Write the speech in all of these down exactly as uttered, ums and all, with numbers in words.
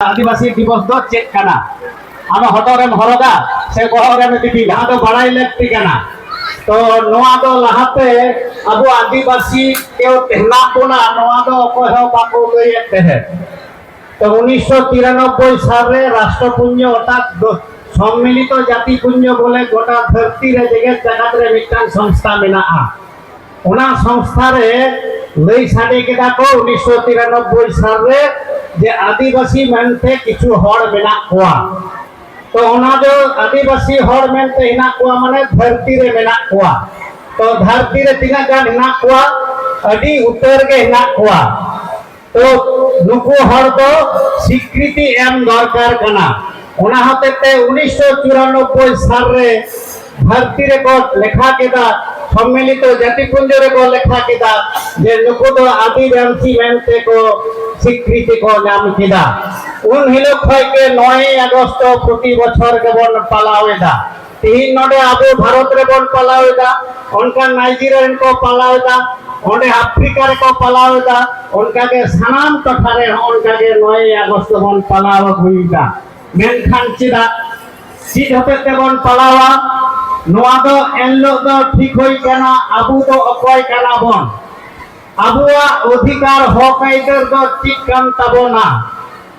ᱟᱹᱫᱤᱵᱟᱹᱥᱤ ᱫᱤᱵᱚᱥ ᱫᱚ ᱪᱮᱫ ᱠᱟᱱᱟ? ᱟᱢ ᱦᱚᱴᱚᱜ ᱨᱮᱢ ᱦᱚᱨᱚᱜᱟ ᱥᱮ ᱵᱚᱦᱚᱜ ᱨᱮᱢ ᱫᱤᱯᱤᱞᱟ? ᱱᱚᱣᱟ ᱫᱚ ᱵᱟᱲᱟᱭ ᱞᱟᱹᱠᱛᱤ ᱠᱟᱱᱟ᱾ ᱛᱚ ᱱᱚᱣᱟ ᱫᱚ ᱞᱟᱦᱟᱛᱮ ᱟᱵᱚ ᱟᱹᱫᱤᱵᱟᱹᱥᱤ ᱠᱚ ᱦᱮᱱᱟᱜ ᱵᱚᱱᱟ, ᱱᱚᱣᱟ ᱫᱚ ᱚᱠᱚᱭ ᱦᱚᱸ ᱵᱟᱠᱚ ᱞᱟᱹᱭᱮᱫ ᱛᱟᱦᱮᱸᱫ᱾ ᱛᱚ ᱩᱱᱤᱥᱥᱚ ᱛᱤᱨᱟᱱᱚᱵᱵᱳᱭ ᱥᱟᱞ ᱨᱮ ᱨᱟᱥᱴᱨᱚ ᱯᱩᱧᱡᱚ, ᱚᱨᱛᱷᱟᱛ ᱫᱚ ᱥᱚᱢᱢᱤᱞᱤᱛᱚ ᱡᱟᱛᱤ ᱯᱩᱧᱡᱚ ᱵᱚᱞᱮ ᱜᱚᱴᱟ ᱫᱷᱟᱹᱨᱛᱤ ᱨᱮ, ᱡᱮᱜᱮᱛ ᱡᱟᱠᱟᱛ ᱨᱮ ᱢᱤᱫᱴᱟᱝ ᱥᱚᱝᱥᱛᱷᱟ ᱢᱮᱱᱟᱜᱼᱟ᱾ ᱚᱱᱟ ᱥᱚᱝᱥᱛᱷᱟ ᱨᱮ ᱞᱟᱹᱭ ᱥᱟᱰᱮ ᱠᱮᱫᱟ ᱠᱚ ᱩᱱᱤᱥᱥᱚ ᱛᱤᱨᱟᱱᱚᱵᱵᱳᱭ ᱥᱟᱞ ᱨᱮ ᱡᱮ ᱟᱹᱫᱤᱵᱟᱹᱥᱤ ᱢᱮᱱᱛᱮ ᱠᱤᱪᱷᱩ ᱦᱚᱲ ᱢᱮᱱᱟᱜ ᱠᱚᱣᱟ᱾ ᱛᱚ ᱚᱱᱟ ᱫᱚ ᱟᱹᱫᱤᱵᱟᱹᱥᱤ ᱦᱚᱲ ᱢᱮᱱᱛᱮ ᱦᱮᱱᱟᱜ ᱠᱚᱣᱟ, ᱢᱟᱱᱮ ᱫᱷᱟᱹᱨᱛᱤ ᱨᱮ ᱢᱮᱱᱟᱜ ᱠᱚᱣᱟ᱾ ᱛᱚ ᱫᱷᱟᱹᱨᱛᱤ ᱨᱮ ᱛᱤᱱᱟᱹᱜ ᱜᱟᱱ ᱦᱮᱱᱟᱜ ᱠᱚᱣᱟ? ᱟᱹᱰᱤ ᱩᱛᱟᱹᱨ ᱜᱮ ᱦᱮᱱᱟᱜ ᱠᱚᱣᱟ᱾ ᱛᱚ ᱱᱩᱠᱩ ᱦᱚᱲ ᱫᱚ ᱥᱤᱠᱨᱤᱛᱤ ᱮᱢ ᱫᱚᱨᱠᱟᱨ ᱠᱟᱱᱟ᱾ ᱚᱱᱟ ᱦᱚᱛᱮᱛᱮ ᱩᱱᱤᱥᱥᱚ ᱪᱩᱨᱟᱱᱚᱵᱵᱳᱭ ᱥᱟᱞ ᱨᱮ ᱫᱷᱟᱹᱨᱛᱤ ᱨᱮᱠᱚ ᱞᱮᱠᱷᱟ ᱠᱮᱫᱟ, ᱥᱚᱢᱢᱤᱞᱤᱛᱚ ᱡᱟᱛᱤᱯᱩᱧᱡᱚ ᱨᱮᱠᱚ ᱞᱮᱠᱷᱟ ᱠᱮᱫᱟ ᱡᱮ ᱱᱩᱠᱩ ᱫᱚ ᱟᱹᱫᱤᱵᱟᱹᱥᱤ ᱢᱮᱱᱛᱮ ᱠᱚ ᱥᱤᱠᱨᱤᱛᱤ ᱠᱚ ᱧᱟᱢ ᱠᱮᱫᱟ᱾ ᱩᱱ ᱦᱤᱞᱳᱜ ᱠᱷᱚᱱ ᱜᱮ ᱱᱚᱭᱮᱭ ᱟᱜᱚᱥᱴ ᱫᱚ ᱯᱨᱚᱛᱤ ᱵᱚᱪᱷᱚᱨ ᱜᱮᱵᱚᱱ ᱯᱟᱞᱟᱣ ᱮᱫᱟ᱾ ᱛᱤᱦᱤᱧ ᱱᱚᱰᱮ ᱟᱵᱚ ᱵᱷᱟᱨᱚᱛ ᱨᱮᱵᱚᱱ ᱯᱟᱞᱟᱣ ᱮᱫᱟ, ᱚᱱᱠᱟ ᱱᱟᱭᱡᱮᱨᱤᱭᱟ ᱨᱮᱱ ᱠᱚ ᱯᱟᱞᱟᱣ ᱮᱫᱟ, ᱚᱸᱰᱮ ᱟᱯᱷᱨᱤᱠᱟ ᱨᱮᱠᱚ ᱯᱟᱞᱟᱣ ᱮᱫᱟ, ᱚᱱᱠᱟᱜᱮ ᱥᱟᱱᱟᱢ ᱴᱚᱴᱷᱟ ᱨᱮ ᱦᱚᱸ ᱚᱱᱠᱟᱜᱮ ᱱᱚᱭᱮᱭ ᱟᱜᱚᱥᱴ ᱫᱚᱵᱚᱱ ᱯᱟᱞᱟᱣ ᱟᱹᱜᱩᱭᱮᱫᱟ᱾ ᱢᱮᱱᱠᱷᱟᱱ ᱪᱮᱫᱟᱜ, ᱪᱮᱫ ᱦᱚᱛᱮᱡ ᱛᱮᱵᱚᱱ ᱯᱟᱞᱟᱣᱟ? ᱱᱚᱣᱟ ᱫᱚ ᱮᱱᱦᱤᱞᱳᱜ ᱫᱚ ᱴᱷᱤᱠ ᱦᱩᱭ ᱠᱟᱱᱟ ᱟᱵᱚ ᱫᱚ ᱚᱠᱚᱭ ᱠᱟᱱᱟ ᱵᱚᱱ, ᱟᱵᱚᱣᱟᱜ ᱚᱫᱷᱤᱠᱟᱨ ᱦᱚᱠ ᱟᱹᱭᱫᱟᱹᱨ ᱫᱚ ᱪᱮᱫ ᱠᱟᱱ ᱛᱟᱵᱚᱱᱟ,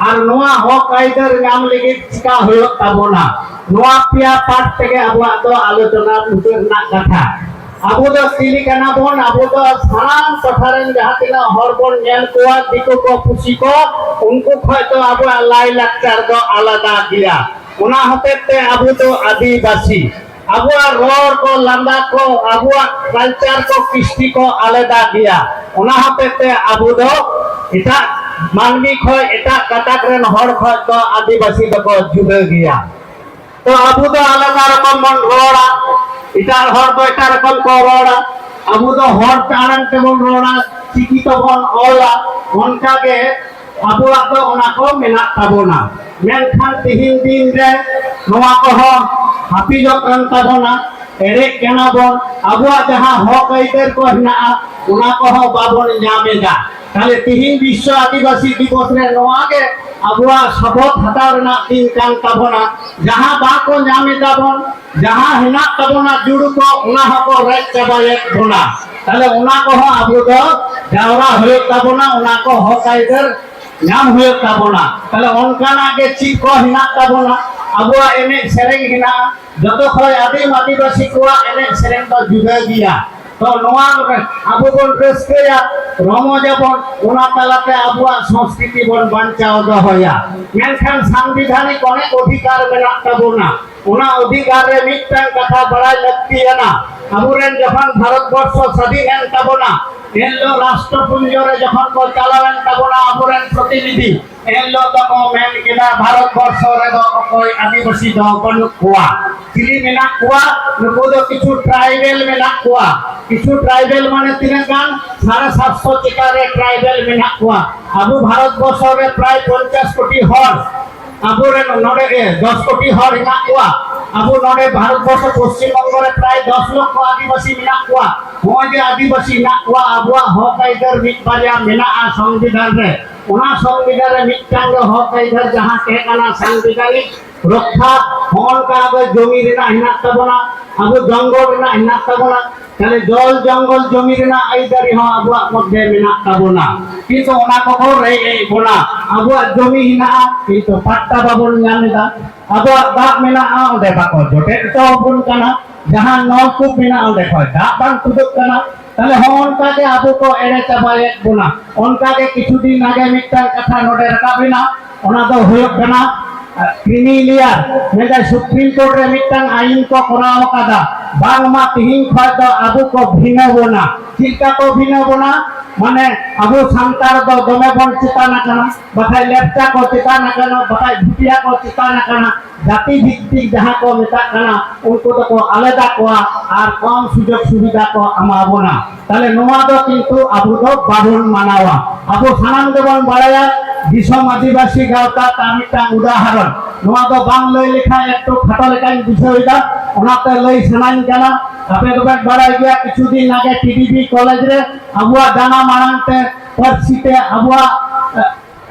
ᱟᱨ ᱱᱚᱣᱟ ᱦᱚᱠ ᱟᱹᱭᱫᱟᱹᱨ ᱧᱟᱢ ᱞᱟᱹᱜᱤᱫ ᱪᱤᱠᱟ ᱦᱩᱭᱩᱜ ᱛᱟᱵᱚᱱᱟ, ᱱᱚᱣᱟ ᱯᱮᱭᱟ ᱯᱟᱴ ᱛᱮᱜᱮ ᱟᱵᱚᱣᱟᱜ ᱫᱚ ᱟᱞᱳᱪᱚᱱᱟ ᱢᱩᱪᱟᱹᱫ ᱨᱮᱱᱟᱜ ᱠᱟᱛᱷᱟ᱾ ᱟᱵᱚ ᱫᱚ ᱪᱤᱞᱤ ᱠᱟᱱᱟ ᱵᱚᱱ? ᱟᱵᱚ ᱫᱚ ᱥᱟᱱᱟᱢ ᱴᱚᱴᱷᱟ ᱨᱮᱱ ᱡᱟᱦᱟᱸ ᱛᱤᱱᱟᱹᱜ ᱦᱚᱲ ᱵᱚᱱ ᱧᱮᱞ ᱠᱚᱣᱟ, ᱫᱤᱠᱩ ᱠᱚ, ᱯᱩᱥᱤ ᱠᱚ, ᱩᱱᱠᱩ ᱠᱷᱚᱱ ᱫᱚ ᱟᱵᱚᱣᱟᱜ ᱞᱟᱭ ᱞᱟᱠᱪᱟᱨ ᱫᱚ ᱟᱞᱟᱫᱟ ᱜᱮᱭᱟ᱾ ᱚᱱᱟ ᱦᱚᱛᱮᱡ ᱛᱮ ᱟᱵᱚ ᱫᱚ ᱟᱹᱫᱤᱵᱟᱹᱥᱤ, ᱟᱵᱚᱣᱟᱜ ᱨᱚᱲ ᱠᱚ, ᱞᱟᱸᱫᱟ ᱠᱚ, ᱟᱵᱚᱣᱟᱜ ᱠᱟᱞᱪᱟᱨ ᱠᱚ, ᱠᱨᱤᱥᱴᱤ ᱠᱚ ᱟᱞᱟᱫᱟ ᱜᱮᱭᱟ᱾ ᱚᱱᱟ ᱦᱚᱛᱮᱡ ᱛᱮ ᱟᱵᱚ ᱫᱚ ᱮᱴᱟᱜ ᱢᱟᱹᱱᱢᱤ ᱠᱷᱚᱱ, ᱮᱴᱟᱜ ᱜᱟᱛᱟᱠ ᱨᱮᱱ ᱦᱚᱲ ᱠᱷᱚᱱ ᱫᱚ ᱟᱹᱫᱤᱵᱟᱹᱥᱤ ᱫᱚᱠᱚ ᱡᱩᱫᱟᱹ ᱜᱮᱭᱟ᱾ ᱛᱚ ᱟᱵᱚ ᱫᱚ ᱟᱞᱟᱫᱟ ᱨᱚᱠᱚᱢ ᱵᱚᱱ ᱨᱚᱲᱟ, ᱮᱴᱟᱜ ᱦᱚᱲ ᱫᱚ ᱮᱴᱟᱜ ᱨᱚᱠᱚᱢ ᱠᱚ ᱨᱚᱲᱟ᱾ ᱟᱵᱚ ᱫᱚ ᱦᱚᱲ ᱟᱲᱟᱝ ᱛᱮᱵᱚᱱ ᱨᱚᱲᱟ, ᱪᱤᱠᱤ ᱛᱮᱵᱚᱱ ᱚᱞᱟ, ᱚᱱᱠᱟᱜᱮ ᱟᱵᱚᱣᱟᱜ ᱫᱚ ᱚᱱᱟ ᱠᱚ ᱢᱮᱱᱟᱜ ᱛᱟᱵᱚᱱᱟ᱾ ᱢᱮᱱᱠᱷᱟᱱ ᱛᱤᱦᱤᱧ ᱫᱤᱱ ᱨᱮ ᱱᱚᱣᱟ ᱠᱚᱦᱚᱸ ᱦᱟᱹᱯᱤᱫᱚᱜ ᱠᱟᱱ ᱛᱟᱵᱚᱱᱟ, ᱮᱲᱮᱜ ᱠᱟᱱᱟ ᱵᱚᱱ᱾ ᱟᱵᱚᱣᱟᱜ ᱡᱟᱦᱟᱸ ᱦᱚᱠ ᱟᱹᱭᱫᱟᱹᱨ ᱠᱚ ᱦᱮᱱᱟᱜᱼᱟ, ᱚᱱᱟ ᱠᱚᱦᱚᱸ ᱵᱟᱵᱚᱱ ᱧᱟᱢ ᱮᱫᱟ᱾ ᱛᱟᱦᱞᱮ ᱛᱤᱦᱤᱧ ᱵᱤᱥᱥᱚ ᱟᱹᱫᱤᱵᱟᱹᱥᱤ ᱫᱤᱵᱚᱥ ᱨᱮ ᱱᱚᱣᱟ ᱜᱮ ᱟᱵᱚᱣᱟᱜ ᱥᱚᱯᱚᱛ ᱦᱟᱛᱟᱣ ᱨᱮᱱᱟᱜ ᱫᱤᱱ ᱠᱟᱱ ᱛᱟᱵᱚᱱᱟ᱾ ᱡᱟᱦᱟᱸ ᱵᱟᱠᱚ ᱧᱟᱢ ᱮᱫᱟ ᱵᱚᱱ, ᱡᱟᱦᱟᱸ ᱦᱮᱱᱟᱜ ᱛᱟᱵᱚᱱᱟ ᱡᱩᱲᱩ ᱠᱚ, ᱚᱱᱟ ᱦᱚᱸᱠᱚ ᱨᱮᱡ ᱪᱟᱵᱟᱭᱮᱫ ᱵᱚᱱᱟ᱾ ᱛᱟᱦᱞᱮ ᱚᱱᱟ ᱠᱚᱦᱚᱸ ᱟᱵᱚ ᱫᱚ ᱡᱟᱣᱨᱟ ᱦᱩᱭᱩᱜ ᱛᱟᱵᱚᱱᱟ, ᱚᱱᱟ ᱠᱚ ᱦᱚᱠ ᱟᱹᱭᱫᱟᱹᱨ ᱧᱟᱢ ᱦᱩᱭᱩᱜ ᱛᱟᱵᱚᱱᱟ᱾ ᱛᱟᱦᱞᱮ ᱚᱱᱠᱟᱱᱟᱜ ᱜᱮ ᱪᱮᱫ ᱠᱚ ᱦᱮᱱᱟᱜ ᱛᱟᱵᱚᱱᱟ? ᱟᱵᱚᱣᱟᱜ ᱮᱱᱮᱡ ᱥᱮᱨᱮᱧ ᱦᱮᱱᱟᱜᱼᱟ, ᱡᱚᱛᱚ ᱠᱷᱚᱱ ᱟᱹᱫᱤᱢ ᱟᱹᱫᱤᱵᱟᱹᱥᱤ ᱠᱚᱣᱟᱜ ᱮᱱᱮᱡ ᱥᱮᱨᱮᱧ ᱫᱚ ᱡᱩᱫᱟᱹ ᱜᱮᱭᱟ᱾ ᱛᱚ ᱱᱚᱣᱟ ᱟᱵᱚ ᱵᱚᱱ ᱨᱟᱹᱥᱠᱟᱹᱭᱟ, ᱨᱚᱢᱚᱡᱟᱵᱚᱱ, ᱚᱱᱟ ᱛᱟᱞᱟᱛᱮ ᱟᱵᱚᱣᱟᱜ ᱥᱚᱝᱥᱠᱨᱤᱛᱤ ᱵᱚᱱ ᱵᱟᱧᱪᱟᱣ ᱫᱚᱦᱚᱭᱟ᱾ ᱢᱮᱱᱠᱷᱟᱱ ᱥᱟᱝᱵᱤᱫᱷᱟᱱᱤᱠ ᱚᱱᱮᱠ ᱚᱫᱷᱤᱠᱟᱨ ᱢᱮᱱᱟᱜ ᱛᱟᱵᱚᱱᱟ, ᱚᱱᱟ ᱚᱫᱷᱤᱠᱟᱨ ᱨᱮ ᱢᱤᱫᱴᱟᱝ ᱠᱟᱛᱷᱟ ᱵᱟᱲᱟᱭ ᱞᱟᱹᱠᱛᱤᱭᱟᱱᱟ᱾ ᱟᱵᱚᱨᱮᱱ ᱡᱚᱠᱷᱚᱱ ᱵᱷᱟᱨᱚᱛ ᱵᱚᱨᱥᱚ ᱥᱟᱹᱫᱷᱤᱱ ᱮᱱ ᱛᱟᱵᱚᱱᱟ, ᱮᱱᱦᱤᱞᱳᱜ ᱨᱟᱥᱴᱨᱚᱯᱩᱧᱡᱚ ᱨᱮ ᱡᱚᱠᱷᱚᱱ ᱠᱚ ᱪᱟᱞᱟᱣ ᱮᱱ ᱛᱟᱵᱚᱱᱟ ᱟᱵᱚᱨᱮᱱ ᱯᱨᱚᱛᱤᱱᱤᱫᱷᱤ, ᱮᱱᱦᱤᱞᱳᱜ ᱫᱚᱠᱚ ᱢᱮᱱ ᱠᱮᱫᱟ, ᱵᱷᱟᱨᱚᱛ ᱵᱚᱨᱥᱚ ᱨᱮᱫᱚ ᱚᱠᱚᱭ ᱟᱹᱫᱤᱵᱟᱹᱥᱤ ᱫᱚ ᱵᱟᱹᱱᱩᱜ ᱠᱚᱣᱟ᱾ ᱪᱤᱞᱤ ᱢᱮᱱᱟᱜ ᱠᱚᱣᱟ? ᱱᱩᱠᱩ ᱫᱚ ᱠᱤᱪᱷᱩ ᱴᱨᱟᱭᱵᱮᱞ ᱢᱮᱱᱟᱜ ᱠᱚᱣᱟ᱾ ᱠᱤᱪᱷᱩ ᱴᱨᱟᱭᱵᱮᱞ ᱢᱟᱱᱮ ᱛᱤᱱᱟᱹᱜ ᱜᱟᱱ? ᱥᱟᱲᱮ ᱥᱟᱛᱥᱚ ᱪᱮᱛᱟᱱ ᱨᱮ ᱴᱨᱟᱭᱵᱮᱞ ᱢᱮᱱᱟᱜ ᱠᱚᱣᱟ᱾ ᱟᱵᱚ ᱵᱷᱟᱨᱚᱛ ᱵᱚᱨᱥᱚ ᱨᱮ ᱯᱨᱟᱭ ᱯᱚᱧᱪᱟᱥ ᱠᱳᱴᱤ ᱦᱚᱲ, ᱟᱵᱚᱨᱮᱱ ᱱᱚᱰᱮ ᱜᱮ ᱫᱚᱥ ᱠᱳᱴᱤ ᱦᱚᱲ ᱦᱮᱱᱟᱜ ᱠᱚᱣᱟ᱾ ᱟᱵᱚ ᱱᱚᱰᱮ ᱵᱷᱟᱨᱚᱛ ᱵᱚᱨᱥᱚ ᱯᱚᱥᱪᱤᱢ ᱵᱚᱝᱜᱚ ᱨᱮ ᱯᱨᱟᱭ ᱫᱚᱥ ᱞᱚᱠᱷᱚ ᱟᱹᱫᱤᱵᱟᱹᱥᱤ ᱢᱮᱱᱟᱜ ᱠᱚᱣᱟ᱾ ᱱᱚᱜᱼᱚᱭ ᱡᱮ ᱟᱹᱫᱤᱵᱟᱹᱥᱤ ᱦᱮᱱᱟᱜ ᱠᱚᱣᱟ, ᱟᱵᱚᱣᱟᱜ ᱦᱚᱠ ᱟᱹᱭᱫᱟᱹᱨ ᱢᱤᱫ ᱵᱟᱨᱭᱟ ᱢᱮᱱᱟᱜᱼᱟ ᱥᱚᱝᱵᱤᱫᱷᱟᱱ ᱨᱮ, ᱚᱱᱟ ᱥᱚᱝᱵᱤᱫᱷᱟᱱ ᱨᱮ ᱢᱤᱫᱴᱟᱝ ᱜᱮ ᱦᱚᱠ ᱟᱹᱭᱫᱟᱹᱨ ᱡᱟᱦᱟᱸ ᱛᱟᱦᱮᱸ ᱠᱟᱱᱟ ᱥᱟᱝᱵᱤᱫᱷᱟᱱᱤᱠ ᱨᱚᱠᱠᱷᱟ, ᱦᱚᱸᱜᱼᱚ ᱱᱚᱝᱠᱟ ᱟᱵᱚ ᱡᱚᱢᱤ ᱨᱮᱱᱟᱜ ᱦᱮᱱᱟᱜ ᱛᱟᱵᱚᱱᱟ, ᱟᱵᱚ ᱡᱚᱝᱜᱚᱞ ᱨᱮᱱᱟᱜ ᱦᱮᱱᱟᱜ ᱛᱟᱵᱚᱱᱟ᱾ ᱛᱟᱦᱞᱮ ᱡᱚᱞ ᱡᱚᱝᱜᱚᱞ ᱡᱚᱢᱤ ᱨᱮᱱᱟᱜ ᱟᱹᱭᱫᱟᱹᱨᱤ ᱦᱚᱸ ᱟᱵᱚᱣᱟᱜ ᱢᱚᱫᱽᱫᱷᱮ ᱢᱮᱱᱟᱜ ᱛᱟᱵᱚᱱᱟ, ᱠᱤᱱᱛᱩ ᱚᱱᱟ ᱠᱚᱠᱚ ᱨᱮᱡ ᱮᱫ ᱵᱚᱱᱟ᱾ ᱟᱵᱚᱣᱟᱜ ᱡᱚᱢᱤ ᱦᱮᱱᱟᱜᱼᱟ, ᱠᱤᱱᱛᱩ ᱯᱟᱴᱴᱟ ᱵᱟᱵᱚᱱ ᱧᱟᱢ ᱮᱫᱟ᱾ ᱟᱵᱚᱣᱟᱜ ᱫᱟᱜ ᱢᱮᱱᱟᱜᱼᱟ, ᱚᱸᱰᱮ ᱵᱟᱠᱚ ᱡᱚᱴᱮᱫ ᱦᱚᱪᱚ ᱟᱵᱚᱱ ᱠᱟᱱᱟ᱾ ᱡᱟᱦᱟᱸ ᱱᱚᱞᱠᱩᱯ ᱢᱮᱱᱟᱜᱼᱟ, ᱚᱸᱰᱮ ᱠᱷᱚᱱ ᱫᱟᱜ ᱵᱟᱝ ᱛᱩᱫᱩᱜ ᱠᱟᱱᱟ᱾ ᱛᱟᱦᱞᱮ ᱦᱚᱸᱜᱼᱚ ᱱᱚᱝᱠᱟ ᱜᱮ ᱟᱵᱚ ᱠᱚ ᱮᱲᱮ ᱪᱟᱵᱟᱭᱮᱫ ᱵᱚᱱᱟ᱾ ᱚᱱᱠᱟ ᱜᱮ ᱠᱤᱪᱷᱩ ᱫᱤᱱ ᱟᱜᱮ ᱢᱤᱫᱴᱟᱝ ᱠᱟᱛᱷᱟ ᱱᱚᱰᱮ ᱨᱟᱠᱟᱵ ᱮᱱᱟ, ᱚᱱᱟ ᱫᱚ ᱦᱩᱭᱩᱜ ᱠᱟᱱᱟ, ᱠᱨᱤᱢᱤ ᱞᱮᱭᱟᱨ᱾ ᱢᱮᱱᱫᱟᱭ ᱥᱩᱯᱨᱤᱢ ᱠᱳᱨᱴ ᱨᱮ ᱢᱤᱫᱴᱟᱝ ᱟᱭᱤᱱ ᱠᱚ ᱠᱚᱨᱟᱣ ᱟᱠᱟᱫᱟ, ᱵᱟᱝᱢᱟ ᱛᱤᱦᱤᱧ ᱠᱷᱚᱱ ᱫᱚ ᱟᱵᱚ ᱠᱚ ᱵᱷᱤᱱᱟᱹ ᱵᱚᱱᱟ᱾ ᱪᱮᱫ ᱞᱮᱠᱟ ᱠᱚ ᱵᱷᱤᱱᱟᱹ ᱵᱚᱱᱟ? ᱢᱟᱱᱮ ᱟᱵᱚ ᱥᱟᱱᱛᱟᱲ ᱫᱚ ᱫᱚᱢᱮ ᱵᱚᱱ ᱪᱮᱛᱟᱱ ᱟᱠᱟᱱᱟ, ᱵᱟᱠᱷᱟᱡ ᱞᱮᱯᱪᱟ ᱠᱚ ᱪᱮᱛᱟᱱ ᱟᱠᱟᱱᱟ, ᱵᱟᱠᱷᱟᱡ ᱵᱷᱩᱴᱤᱭᱟ ᱠᱚ ᱪᱮᱛᱟᱱ ᱟᱠᱟᱱᱟ᱾ ᱡᱟᱹᱛᱤ ᱵᱷᱤᱛᱛᱤᱠ ᱡᱟᱦᱟᱸ ᱠᱚ ᱢᱮᱛᱟᱜ ᱠᱟᱱᱟ, ᱩᱱᱠᱩ ᱫᱚᱠᱚ ᱟᱞᱟᱫᱟ ᱠᱚᱣᱟ ᱟᱨ ᱠᱚᱢ ᱥᱩᱡᱳᱜᱽ ᱥᱩᱵᱤᱫᱷᱟ ᱠᱚ ᱮᱢᱟ ᱵᱚᱱᱟ᱾ ᱛᱟᱦᱞᱮ ᱱᱚᱣᱟ ᱫᱚ ᱠᱤᱱᱛᱩ ᱟᱵᱚ ᱫᱚ ᱵᱟᱵᱚᱱ ᱢᱟᱱᱟᱣᱟ᱾ ᱟᱵᱚ ᱥᱟᱱᱟᱢ ᱜᱮᱵᱚᱱ ᱵᱟᱲᱟᱭᱟ, ᱫᱤᱥᱚᱢ ᱟᱹᱫᱤᱵᱟᱹᱥᱤ ᱜᱟᱶᱛᱟ ᱛᱟᱨ ᱢᱤᱫᱴᱟᱝ ᱩᱫᱟᱦᱚᱨᱚᱱ᱾ ᱱᱚᱣᱟ ᱫᱚ ᱵᱟᱝ ᱞᱟᱹᱭ ᱞᱮᱠᱷᱟᱱ ᱮᱠᱴᱩ ᱠᱷᱟᱴᱚ ᱞᱮᱠᱟᱧ ᱵᱩᱡᱷᱟᱹᱣ ᱮᱫᱟ, ᱚᱱᱟᱛᱮ ᱞᱟᱹᱭ ᱥᱟᱱᱟᱧ ᱠᱟᱱᱟ᱾ ᱟᱯᱮ ᱫᱚᱯᱮ ᱵᱟᱲᱟᱭ ᱜᱮᱭᱟ, ᱠᱤᱪᱷᱩ ᱫᱤᱱ ᱟᱜᱮ ᱴᱤᱰᱤᱵᱤ ᱠᱚᱞᱮᱡᱽ ᱨᱮ ᱟᱵᱚᱣᱟᱜ ᱡᱟᱱᱟᱢ ᱟᱲᱟᱝ ᱛᱮ, ᱯᱟᱹᱨᱥᱤ ᱛᱮ ᱟᱵᱚᱣᱟᱜ, ᱮ,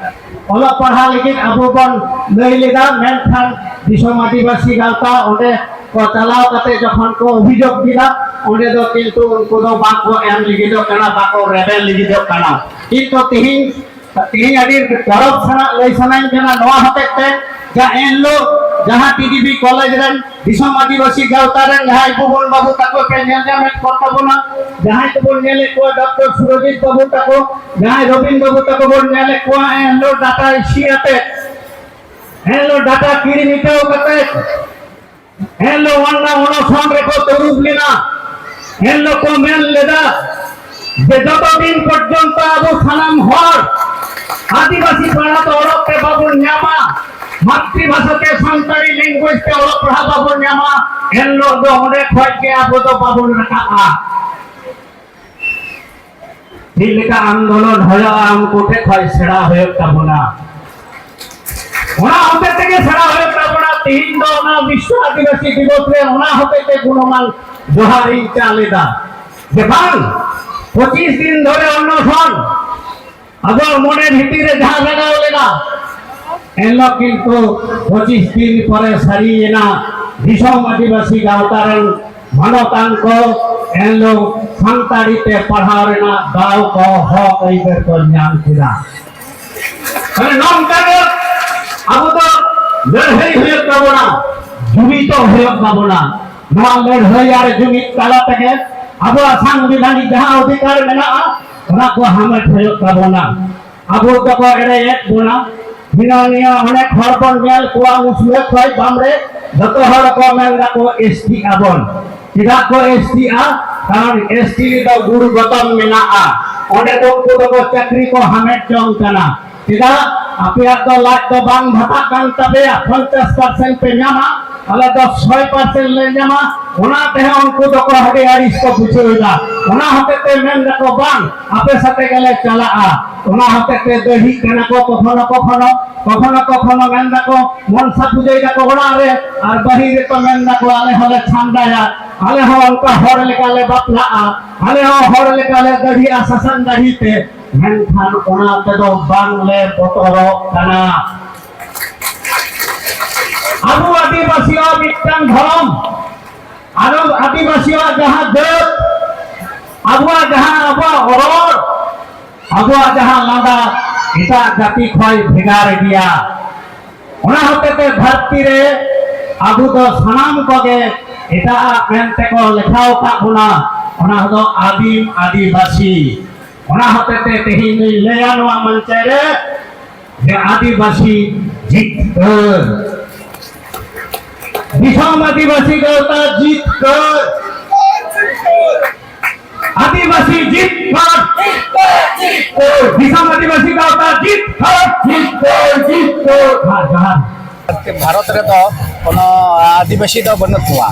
ᱚᱞᱚᱜ ᱯᱟᱲᱦᱟᱣ ᱞᱟᱹᱜᱤᱫ ᱟᱵᱚ ᱵᱚᱱ ᱞᱟᱹᱭ ᱞᱮᱫᱟ, ᱢᱮᱱᱠᱷᱟᱱ ᱫᱤᱥᱚᱢ ᱟᱹᱫᱤᱵᱟᱹᱥᱤ ᱜᱟᱶᱛᱟ ᱚᱸᱰᱮ ᱠᱚ ᱪᱟᱞᱟᱣ ᱠᱟᱛᱮ ᱡᱚᱠᱷᱚᱱ ᱠᱚ ᱚᱵᱷᱤᱡᱳᱜᱽ ᱠᱮᱫᱟ, ᱚᱸᱰᱮ ᱫᱚ ᱠᱤᱱᱛᱩ ᱩᱱᱠᱩ ᱫᱚ ᱵᱟᱠᱚ ᱮᱢ ᱞᱟᱹᱜᱤᱫᱚᱜ ᱠᱟᱱᱟ, ᱵᱟᱠᱚ ᱨᱮᱵᱮᱱ ᱞᱟᱹᱜᱤᱫᱚᱜ ᱠᱟᱱᱟ᱾ ᱠᱤᱱᱛᱩ ᱛᱤᱦᱤᱧ ᱛᱮᱦᱮᱧ ᱟᱹᱰᱤ ᱜᱚᱨᱚᱵᱽ ᱥᱟᱞᱟᱜ ᱞᱟᱹᱭ ᱥᱟᱱᱟᱧ ᱠᱟᱱᱟ ᱱᱚᱣᱟ ᱦᱚᱛᱮᱡ ᱛᱮ, ᱡᱟ ᱮᱱᱦᱤᱞᱳᱜ ᱡᱟᱦᱟᱸ ᱴᱤᱰᱤᱵᱤ ᱠᱚᱞᱮᱡᱽ ᱨᱮᱱ ᱫᱤᱥᱚᱢ ᱟᱹᱫᱤᱵᱟᱹᱥᱤ ᱜᱟᱶᱛᱟ ᱨᱮᱱ ᱡᱟᱦᱟᱸᱭ ᱵᱚᱱ ᱵᱟᱹᱵᱩ ᱛᱟᱠᱚ ᱯᱮ ᱧᱮᱞ ᱧᱟᱢᱮᱫ ᱠᱚ ᱛᱟᱵᱚᱱᱟ, ᱡᱟᱦᱟᱸᱭ ᱠᱚᱵᱚᱱ ᱧᱮᱞᱮᱫ ᱠᱚᱣᱟ ᱰᱚᱠᱴᱚᱨ ᱥᱩᱨᱚᱡᱤᱛ ᱵᱟᱹᱵᱩ ᱛᱟᱠᱚ, ᱡᱟᱦᱟᱸᱭ ᱨᱚᱵᱤᱱ ᱵᱟᱹᱵᱩ ᱛᱟᱠᱚ ᱵᱚᱱ ᱧᱮᱞᱮᱫ ᱠᱚᱣᱟ, ᱮᱱᱦᱤᱞᱳᱜ ᱰᱟᱴᱟ ᱤᱥᱤ ᱟᱛᱮ, ᱮᱱᱦᱤᱞᱳᱜ ᱰᱟᱴᱟ ᱠᱤᱨᱤᱧ ᱦᱚᱪᱚ ᱠᱟᱛᱮ ᱮᱱᱦᱤᱞᱳᱜ ᱚᱱᱟ ᱚᱱᱚᱥᱚᱱ ᱨᱮᱠᱚ ᱫᱩᱲᱩᱵ ᱞᱮᱱᱟ᱾ ᱮᱱᱦᱤᱞᱳᱜ ᱠᱚ ᱢᱮᱱ ᱞᱮᱫᱟ ᱡᱮ ᱡᱚᱛᱚ ᱫᱤᱱ ᱯᱚᱨᱡᱚᱱᱛᱚ ᱟᱵᱚ ᱥᱟᱱᱟᱢ ᱦᱚᱲ ᱟᱹᱫᱤᱵᱟᱹᱥᱤ ᱯᱟᱲᱦᱟᱣ ᱛᱮ ᱚᱞᱚᱜ ᱛᱮ ᱵᱟᱵᱚᱱ ᱧᱟᱢᱟ, ᱢᱟᱛᱨᱤᱵᱷᱟᱥᱟ ᱛᱮ ᱥᱟᱱᱛᱟᱲᱤ ᱞᱮᱝᱜᱩᱭᱮᱡᱽ ᱛᱮ ᱚᱞᱚᱜ ᱯᱟᱲᱦᱟᱣ ᱵᱟᱵᱚᱱ ᱧᱟᱢᱟ, ᱮᱱᱦᱤᱞᱳᱜ ᱫᱚ ᱚᱸᱰᱮ ᱠᱷᱚᱡ ᱜᱮ ᱟᱵᱚ ᱫᱚ ᱵᱟᱵᱚᱱ ᱨᱟᱠᱟᱵᱼᱟ᱾ ᱪᱮᱫ ᱞᱮᱠᱟ ᱟᱱᱫᱳᱞᱚᱱ ᱦᱩᱭᱩᱜᱼᱟ, ᱩᱱᱠᱩ ᱴᱷᱮᱱ ᱠᱷᱚᱡ ᱥᱮᱬᱟ ᱦᱩᱭᱩᱜ ᱛᱟᱵᱚᱱᱟ᱾ ᱚᱱᱟ ᱦᱚᱛᱮ ᱛᱮᱜᱮ ᱥᱮᱬᱟ ᱦᱩᱭᱩᱜ ᱛᱟᱵᱚᱱᱟ᱾ ᱛᱤᱦᱤᱧ ᱫᱚ ᱚᱱᱟ ᱵᱤᱥᱣᱚ ᱟᱹᱫᱤᱵᱟᱹᱥᱤ ᱫᱤᱵᱚᱥ ᱨᱮ ᱚᱱᱟ ᱦᱚᱛᱮ ᱛᱮ ᱜᱩᱱᱚᱢᱟᱱ ᱡᱚᱦᱟᱨ ᱤᱧ ᱪᱟᱞ ᱮᱫᱟ ᱡᱮ ᱵᱟᱝ, ᱯᱚᱸᱪᱤᱥ ᱫᱤᱱ ᱫᱷᱚᱨᱮ ᱚᱱᱱᱚᱥᱚᱱ ᱟᱵᱚ ᱢᱚᱱᱮ ᱵᱷᱤᱛᱤᱨ ᱨᱮ ᱡᱟᱦᱟᱸ ᱞᱟᱜᱟᱣ ᱞᱮᱱᱟ, ᱮᱱᱦᱤᱞᱳᱜ ᱠᱤᱱᱛᱩ ᱯᱚᱸᱪᱤᱥ ᱫᱤᱱ ᱯᱚᱨᱮ ᱥᱟᱹᱨᱤᱭᱮᱱᱟ᱾ ᱫᱤᱥᱚᱢ ᱟᱹᱫᱤᱵᱟᱹᱥᱤ ᱜᱟᱶᱛᱟ ᱨᱮᱱ ᱢᱟᱱᱚᱛᱟᱱ ᱠᱚ ᱮᱱᱦᱤᱞᱳᱜ ᱥᱟᱱᱛᱟᱲᱤ ᱛᱮ ᱯᱟᱲᱦᱟᱣ ᱨᱮᱱᱟᱜ ᱫᱟᱣ ᱠᱚ, ᱦᱚᱠ ᱟᱹᱭᱫᱟᱹᱨ ᱠᱚ ᱧᱟᱢ ᱠᱮᱫᱟ᱾ ᱛᱟᱦᱞᱮ ᱱᱚᱝᱠᱟ ᱜᱮ ᱟᱵᱚ ᱫᱚ ᱞᱟᱹᱲᱦᱟᱹᱭ ᱦᱩᱭᱩᱜ ᱛᱟᱵᱚᱱᱟ, ᱡᱩᱢᱤᱫᱚᱜ ᱦᱩᱭᱩᱜ ᱛᱟᱵᱚᱱᱟ᱾ ᱱᱚᱣᱟ ᱞᱟᱹᱲᱦᱟᱹᱭ ᱟᱨ ᱡᱩᱢᱤᱫ ᱛᱟᱞᱟ ᱛᱮᱜᱮ ᱟᱵᱚᱣᱟᱜ ᱥᱟᱝᱵᱤᱫᱷᱟᱱᱤᱠ ᱡᱟᱦᱟᱸ ᱚᱫᱷᱤᱠᱟᱨ ᱢᱮᱱᱟᱜᱼᱟ, ᱚᱱᱟ ᱠᱚ ᱦᱟᱢᱮᱴ ᱦᱩᱭᱩᱜ ᱛᱟᱵᱚᱱᱟ᱾ ᱟᱵᱚ ᱫᱚᱠᱚ ᱮᱲᱮᱭᱮᱫ ᱵᱚᱱᱟ᱾ ᱦᱤᱱᱟᱹ ᱱᱤᱭᱟᱹ ᱚᱱᱮᱠ ᱦᱚᱲ ᱵᱚᱱ ᱧᱮᱞ ᱠᱚᱣᱟ, ᱩᱥᱞᱟᱹ ᱠᱷᱚᱡ ᱵᱟᱢ ᱨᱮ ᱡᱚᱛᱚ ᱦᱚᱲ ᱠᱚ ᱢᱮᱱ ᱫᱟᱠᱚ ᱮᱥ ᱴᱤ ᱟᱵᱚᱱ᱾ ᱪᱮᱫᱟᱜ ᱠᱚ ᱮᱥ ᱴᱤᱜᱼᱟ? ᱠᱟᱨᱚᱱ ᱮᱥ ᱴᱤ ᱨᱮᱫᱚ ᱜᱩᱨᱩ ᱜᱚᱛᱚᱢ ᱢᱮᱱᱟᱜᱼᱟ᱾ ᱚᱸᱰᱮ ᱫᱚ ᱩᱱᱠᱩ ᱫᱚᱠᱚ ᱪᱟᱹᱠᱨᱤ ᱠᱚ ᱦᱟᱢᱮᱴ ᱡᱚᱝ ᱠᱟᱱᱟ᱾ ᱪᱮᱫᱟᱜ? ᱟᱯᱮᱭᱟᱜ ᱫᱚ ᱞᱟᱡ ᱫᱚ ᱵᱟᱝ ᱵᱷᱟᱛᱟᱜ ᱠᱟᱱ ᱛᱟᱯᱮᱭᱟ, ᱯᱚᱧᱪᱟᱥ ᱯᱟᱨᱥᱮᱱᱴ ᱯᱮ ᱧᱟᱢᱟ, ᱟᱞᱮ ᱫᱚ ᱥᱚᱭ ᱯᱟᱨᱥᱮᱱᱴ ᱞᱮ ᱧᱟᱢᱟ᱾ ᱚᱱᱟ ᱛᱮᱦᱚᱸ ᱩᱱᱠᱩ ᱫᱚᱠᱚ ᱟᱹᱰᱤ ᱟᱹᱲᱤᱥ ᱠᱚ ᱵᱩᱡᱷᱟᱹᱣ ᱮᱫᱟ᱾ ᱚᱱᱟ ᱦᱚᱛᱮ ᱛᱮ ᱢᱮᱱ ᱫᱟᱠᱚ, "ᱵᱟᱝ, ᱟᱯᱮ ᱥᱟᱛᱮ ᱜᱮᱞᱮ ᱪᱟᱞᱟᱜᱼᱟ᱾" ᱚᱱᱟ ᱦᱚᱛᱮ ᱛᱮ ᱫᱟᱹᱲᱦᱤᱜ ᱠᱟᱱᱟ ᱠᱚ ᱠᱚᱠᱷᱚᱱᱚ ᱠᱚᱠᱷᱚᱱᱚ, ᱠᱚᱠᱷᱚᱱᱚ ᱠᱚᱠᱷᱚᱱᱚ ᱢᱮᱱ ᱫᱟᱠᱚ, ᱢᱚᱱᱥᱟ ᱯᱩᱡᱟᱹᱭ ᱫᱟᱠᱚ ᱚᱲᱟᱜ ᱨᱮ, ᱟᱨ ᱵᱟᱹᱦᱤᱨ ᱨᱮᱠᱚ ᱢᱮᱱ ᱫᱟᱠᱚ, "ᱟᱞᱮ ᱦᱚᱸᱞᱮ ᱪᱷᱟᱢᱰᱟᱭᱟ, ᱟᱞᱮ ᱦᱚᱸ ᱚᱱᱠᱟ ᱦᱚᱲ ᱞᱮᱠᱟᱞᱮ ᱵᱟᱯᱞᱟᱜᱼᱟ, ᱟᱞᱮ ᱦᱚᱸ ᱦᱚᱲ ᱞᱮᱠᱟᱞᱮ ᱫᱟᱲᱦᱤᱜᱼᱟ ᱥᱟᱥᱟᱝ ᱫᱟᱲᱦᱤ ᱛᱮ, ᱢᱮᱱᱠᱷᱟᱱ ᱚᱱᱟ ᱛᱮᱫᱚ ᱵᱟᱝᱞᱮ ᱵᱚᱛᱚᱨᱚᱜ ᱠᱟᱱᱟ᱾ ᱟᱵᱚ ᱟᱹᱫᱤᱵᱟᱹᱥᱤᱭᱟᱜ ᱢᱤᱫᱴᱟᱝ ᱫᱷᱚᱨᱚᱢ, ᱟᱨ ᱟᱹᱫᱤᱵᱟᱹᱥᱤᱭᱟᱜ ᱡᱟᱦᱟᱸ ᱡᱟᱹᱛ, ᱟᱵᱚᱣᱟᱜ ᱡᱟᱦᱟᱸ ᱟᱵᱚᱣᱟᱜ ᱨᱚᱲ, ᱟᱵᱚᱣᱟᱜ ᱡᱟᱦᱟᱸ ᱞᱟᱸᱫᱟ, ᱮᱴᱟᱜ ᱡᱟᱹᱛᱤ ᱠᱷᱚᱱ ᱵᱷᱮᱜᱟᱨ ᱜᱮᱭᱟ᱾ ᱚᱱᱟ ᱦᱚᱛᱮᱛᱮ ᱫᱷᱟᱹᱨᱛᱤ ᱨᱮ ᱟᱵᱚ ᱫᱚ ᱥᱟᱱᱟᱢ ᱠᱚᱜᱮ ᱮᱴᱟᱜ ᱢᱮᱱᱛᱮ ᱠᱚ ᱞᱮᱠᱷᱟᱣ ᱟᱠᱟᱫ ᱵᱚᱱᱟ, ᱚᱱᱟ ᱫᱚ ᱟᱹᱫᱤᱢ ᱟᱹᱫᱤᱵᱟᱹᱥᱤ᱾ ᱚᱱᱟ ᱦᱚᱛᱮᱛᱮ ᱛᱮᱦᱮᱧ ᱫᱚᱧ ᱞᱟᱹᱭᱟ ᱱᱚᱣᱟ ᱢᱚᱧᱪᱚ ᱨᱮ ᱡᱮ ᱟᱹᱫᱤᱵᱟᱹᱥᱤ ᱡᱤᱛᱠᱟᱹᱨ, ᱫᱤᱥᱚᱢ ᱟᱹᱫᱤᱵᱟᱹᱥᱤ ᱜᱟᱶᱛᱟ ᱡᱤᱛᱠᱟᱹᱨ, ᱟᱹᱫᱤᱵᱟᱹᱥᱤ ᱡᱤᱛᱠᱟᱹᱨ, ᱫᱤᱥᱚᱢ ᱟᱹᱫᱤᱵᱟᱹᱥᱤ ᱜᱟᱶᱛᱟ ᱡᱤᱛᱠᱟᱹᱨ, ᱡᱤᱛᱠᱟᱹᱨ, ᱡᱤᱛᱠᱟᱹᱨ᱾ ᱡᱚᱦᱟᱨ, ᱡᱚᱦᱟᱨ᱾ ᱵᱷᱟᱨᱚᱛ ᱨᱮᱫᱚ ᱠᱳᱱᱳ ᱟᱹᱫᱤᱵᱟᱹᱥᱤ ᱫᱚ ᱵᱟᱹᱱᱩᱜ ᱠᱚᱣᱟ᱾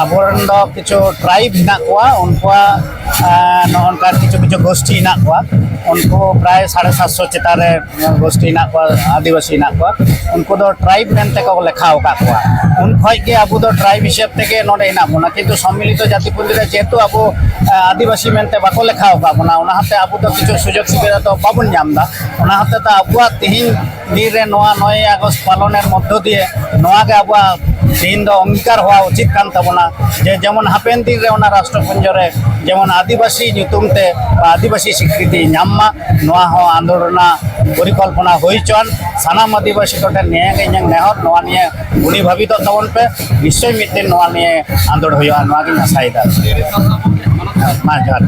ᱟᱵᱚᱨᱮᱱ ᱫᱚ ᱠᱤᱪᱷᱩ ᱴᱨᱟᱭᱤᱵᱽ ᱦᱮᱱᱟᱜ ᱠᱚᱣᱟ, ᱩᱱᱠᱩᱣᱟᱜ, ᱟᱸ, ᱱᱚᱜᱼᱚ ᱱᱚᱝᱠᱟ ᱠᱤᱪᱷᱩ ᱠᱤᱪᱷᱩ ᱜᱳᱥᱴᱤ ᱦᱮᱱᱟᱜ ᱠᱚᱣᱟ᱾ ᱩᱱᱠᱩ ᱯᱨᱟᱭ ᱥᱟᱲᱮ ᱥᱟᱛᱥᱚ ᱪᱮᱛᱟᱱ ᱨᱮ ᱜᱳᱥᱴᱤ ᱦᱮᱱᱟᱜ ᱠᱚᱣᱟ, ᱟᱹᱫᱤᱵᱟᱹᱥᱤ ᱦᱮᱱᱟᱜ ᱠᱚᱣᱟ᱾ ᱩᱱᱠᱩ ᱫᱚ ᱴᱨᱟᱭᱤᱵᱽ ᱢᱮᱱᱛᱮ ᱠᱚ ᱞᱮᱠᱷᱟ ᱟᱠᱟᱫ ᱠᱚᱣᱟ᱾ ᱩᱱ ᱠᱷᱚᱡ ᱜᱮ ᱟᱵᱚ ᱫᱚ ᱴᱨᱟᱭᱤᱵᱽ ᱦᱤᱥᱟᱹᱵ ᱛᱮᱜᱮ ᱱᱚᱰᱮ ᱦᱮᱱᱟᱜ ᱵᱚᱱᱟ, ᱠᱤᱱᱛᱩ ᱥᱚᱢᱢᱤᱞᱤᱛᱚ ᱡᱟᱹᱛᱤ ᱯᱩᱸᱡᱤ ᱨᱮ ᱡᱮᱦᱮᱛᱩ ᱟᱵᱚ, ᱟᱸ, ᱟᱹᱫᱤᱵᱟᱹᱥᱤ ᱢᱮᱱᱛᱮ ᱵᱟᱠᱚ ᱞᱮᱠᱷᱟ ᱟᱠᱟᱫ ᱵᱚᱱᱟ, ᱚᱱᱟ ᱦᱚᱛᱮ ᱟᱵᱚ ᱫᱚ ᱠᱤᱪᱷᱩ ᱥᱩᱡᱳᱜᱽ ᱥᱩᱵᱤᱫᱷᱟ ᱫᱚ ᱵᱟᱵᱚᱱ ᱧᱟᱢ ᱮᱫᱟ᱾ ᱚᱱᱟ ᱦᱚᱛᱮ ᱛᱮ ᱟᱵᱚᱣᱟᱜ ᱛᱤᱦᱤᱧ ᱫᱤᱱ ᱨᱮ ᱱᱚᱣᱟ ᱱᱚᱭ ᱟᱜᱚᱥᱴ ᱯᱟᱞᱚᱱᱮᱨ ᱢᱚᱫᱽᱫᱷᱚ ᱫᱤᱭᱮ ᱱᱚᱣᱟ ᱜᱮ ᱟᱵᱚᱣᱟᱜ ᱛᱤᱦᱤᱧ ᱫᱚ ᱚᱝᱜᱤᱠᱟᱨ ᱦᱚᱣᱟ ᱩᱪᱤᱛ ᱠᱟᱱ ᱛᱟᱵᱚᱱᱟ ᱡᱮ ᱡᱮᱢᱚᱱ ᱦᱟᱯᱮᱱ ᱫᱤᱱ ᱨᱮ ᱚᱱᱟ ᱨᱟᱥᱴᱨᱚᱯᱩᱧᱡᱚ ᱨᱮ ᱡᱮᱢᱚᱱ ᱟᱹᱫᱤᱵᱟᱹᱥᱤ ᱧᱩᱛᱩᱢ ᱛᱮ ᱵᱟ ᱟᱹᱫᱤᱵᱟᱹᱥᱤ ᱥᱤᱠᱨᱤᱛᱤ ᱧᱟᱢ ᱢᱟ, ᱱᱚᱣᱟ ᱦᱚᱸ ᱟᱱᱫᱳᱞᱚᱱ ᱨᱮᱱᱟᱜ ᱯᱚᱨᱤᱠᱚᱞᱯᱚᱱᱟ ᱦᱩᱭ ᱦᱚᱪᱚᱣᱟᱱ᱾ ᱥᱟᱱᱟᱢ ᱟᱹᱫᱤᱵᱟᱹᱥᱤ ᱠᱚᱴᱷᱮᱱ ᱱᱤᱭᱟᱹ ᱜᱮ ᱤᱧᱟᱹᱝ ᱱᱮᱦᱚᱨ, ᱱᱚᱣᱟ ᱱᱤᱭᱟᱹ ᱜᱩᱱᱤ ᱵᱷᱟᱵᱤᱛᱚᱜ ᱛᱟᱵᱚᱱ ᱯᱮ, ᱱᱤᱥᱪᱚᱭ ᱢᱤᱫ ᱫᱤᱱ ᱱᱚᱣᱟ ᱱᱤᱭᱟᱹ ᱟᱱᱫᱳᱲ ᱦᱩᱭᱩᱜᱼᱟ, ᱱᱚᱣᱟ ᱜᱤᱧ ᱟᱥᱟᱭᱮᱫᱟ᱾ ᱢᱟ ᱡᱚᱦᱟᱨ᱾